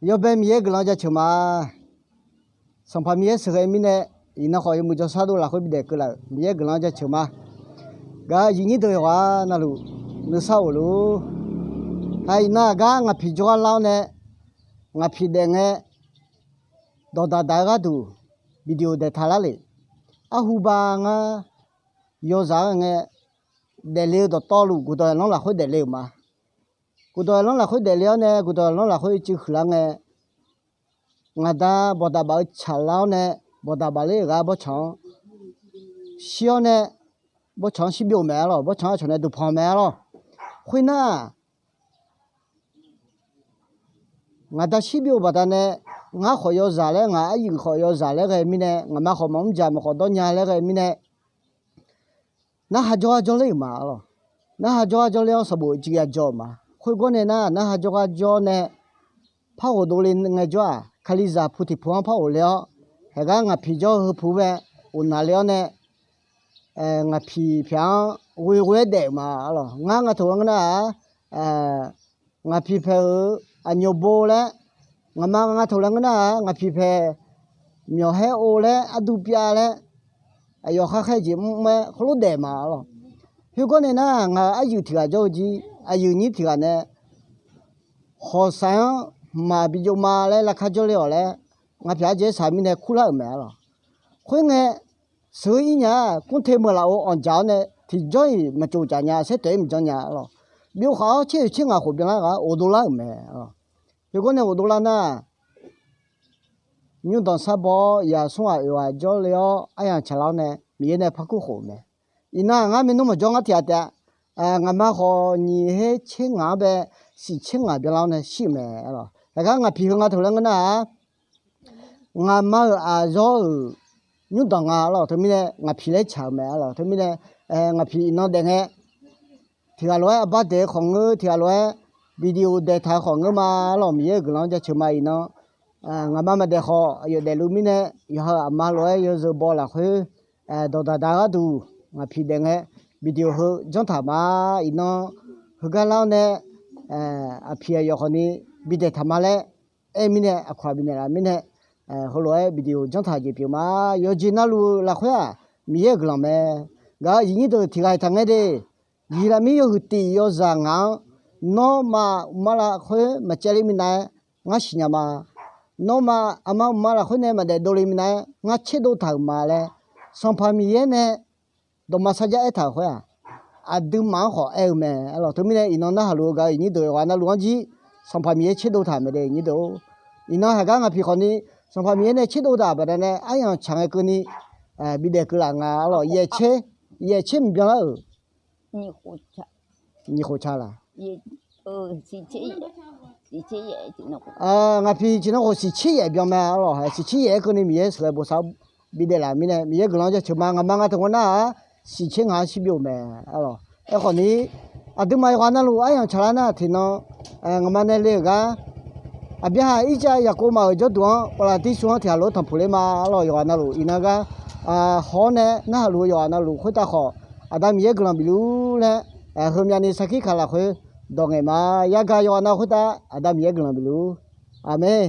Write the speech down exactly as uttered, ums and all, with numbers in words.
Yawbae Miqyaer guiqlanq jaceuq ma. Sanqpaq Miqyaer sheuqghae mirnae, iqnan khawf yawmuiq jawrshar dov lafkhoer bidaef keuvlaf-euq Miqyaer guiqlanq jaceuq ma. Gaq-eu aqyuif nyir deuq yawqghaq navluf nuisar of luf-ur. Haiq, iqnan aqgar ngaqpiq jawrgar lar-awr nae, ngaqpiq daef ngae, dawqdaq daq-eu gharduq video daeqtaq lar le. Arhu ba ngar yawzaq-anr ngae, daefle-eu dawqtawvluf guqdawq yaqlanr lafkhoer daefle-euq ma. Guqdawq yaqlanr lafkhoer daefle-awr nae, guqdawq yaqlanr lafkhoer cuiv huiqlar ngae, ngaqda bawqdaq baf-eu tsaqlar-awr nae, bawqdaq baf ler-euq gar bawrtsanq-anr shir-awr nae, bawrtsanq-anr shir byov mae arlawq. Bawrtsanq-anr aqcawq nae duqpanq mae arlawq. Khoernar, ngaqda shir byov baqdanae, ngar khawf yawzaq laer, ngaq aryuif khawf yawzaq laer ghae mirnae, ngaqma khawf maqmr jaq maqkhawf dawrnya laer ghae mirnae, narhaq jawrgar jawrler-euq ma arlawq. Narhaq jawrgar jawrler-awr sanqbof civ ya jawr-euq ma. Khoergawr nae nar, narhaq jawrgar jawr nae, par ghofdov le ngaejawr-aq, Kalizaq pu tiq pu-anr par ghofle-awr, haeqgar ngaqpiq jawr-eu heu pu bae ghofnaq le-awr nae, ngaqpiq pyaq-anr ghoe ghoe-aer daef-euq ma arlawq. Ngar nga taq-eu ngeur nar-aq, ngaqpiq paeq-euq aqnyawbo laer, ngaqma nga taq-eu ngeur nar-aq, ngaqpiq paeq myawqhaer o laer, arduv pyav laer, aqyawf khar khaer jeq mr-aer heulof daef ma arlawq. Khoergawr nae nar, ngaq-euq aryuif tiq ghaq jawr-eu jir, aqyuif nyir tiq ghaq nae hawqsaq-anr hmqmaq bijov ma laer lavkar jawrle-awq laer, ngaqpiq arjeq-aer shaq mirnae kurlar-euq mae arlawq. Khoerngae, sheuq-eu ir nya-aq, kmr te meuq laf-euq anqdzaq-awr nae tiqjawr-iq maqtsov tsaf nya, saer taef-aer maqjanr nya arlawq. Byov khaq-awr tser oeq tser ngaq khof byanlar ghaq-anr ghofdov lar-euq mae arlawq. Khoergawr nae ghofdov lar nar, nymrdanq sar baw-awr yaqsmr ghaq oeq ghaq jawrle-awr aryamq tsaqlar-awr nae Miqyaer nae par kur khof-eu mae. Iqnan ngar maernmr maqjawr ngar tiq ghaq taef-a. Ngaqma khawf nyiq her tser ngaq-anr bae shiq tser ngaq byanlar-awr nae shir-euq mae arlawq. Haeqgar ngaqpiq heu nga taq-eu laer ngeur nar-aq, ngaqma-euq aqzawr-euq nymrdanq nga arlawq. Teumirnae ngaqpiq laer tsaq-euq mae arlawq. Teumirnae ngaqpiq iqnan daef ngae, tiq ghaq lof-aer arbar daeq-eu khawf ngeur, tiq ghaq lof-aer video daeqtaq-eu khawf ngeur ma arlawq. Miqyaer-euq guiqlanq-anr jaceuq ma iqnan. Ngaqma maqdaef khawf aqyawf daefluf mirnae, yawqha-euq aqma lof-aer yawzeu baw lafkhoer, dawqdaq daq-eu gharduq ngaqpiq daef ngae, video heu janr taq ma. Iqnan heugar lar-awr nae, aqpiq aqyawf khawfni bidaeq taq ma laer aer mirnae, aqkawq-aq bifnaeq laf mirnae, heulof-aer video janr taq jeq pyeuf ma. Yawqjeq navluf-eu lafkhoer-aq, Miqyaer-euq guiqlanq mae. Gaq-eu aqyuif nyir deuq tiq ghaq-iq taqngaer de. Yiqlaf mir yawhuiq tiq yawzaq ngaq-anr, nawmaf uqma lafkhoer maqcaevle minav-aer ngar siqnya ma. Nawmaf aqma uqma lafkhoer nae maqdaef dovle minav-aer ngar tserdov taq-euq ma laer, Sanqpaq Miqyaer nae dawqma sarjax aertaq-euq khoer-aq, aqduimaf-anr khawf aer-eu mae arlawq. Teumirnae iqnan narhaq luf-eu gaq-eu aqyuif nyir deuq yawqghaq navluf-anr jir, Sanqpaq Miqyaer tserdov taq mae de nyir deuq-or. Iqnan haeqgar ngaqpiq khawfni, Sanqpaq Miqyaer nae tserdov taq baqdanae aryamq tsaq ngae keuvni bidaef keuvlaf nga arlawq. Yaeq tser mqbyan lar-euq nyiq khof ca laq. Ngaqpiq tiqnan khof shiq tser yaef byan mae arlawq. Shiq tser yaef-aer keuvni Miqyaer sheuqghae bosav-awr bidaef laf mirnae, Miqyaer guiqlanq-anr jaceuq ma. Ngaqma nga taq ngawr nar-aq, shiq tser ngaq-anr shir byov mae arlawq. Aerkhawfni, aqduimaf yawqghaq navluf aryamq tsaqlar nar tiqnan, ngaqma nae le-euq gar, Aqbyaqhaq Irtsav Yaqkov maf-euq jawrduq-anr Baqlaqdirsuv-anr tiq ghaq lof-aer tanqpuq ler ma arlawq. Yawqghaq navluf iqnan gar, hawr-awr nae narhaq luf-eu yawqghaq navluf khoertav khawf, Aqda Miqyaer guiqlanq bif luf-ur laer, heumyavni sarkir kaq lafkhoer dawq ngaeq ma. Yagaq yawqghaq nav khoertav Aqda Miqyaer guiqlanq bif luf-ur. Aqmeq.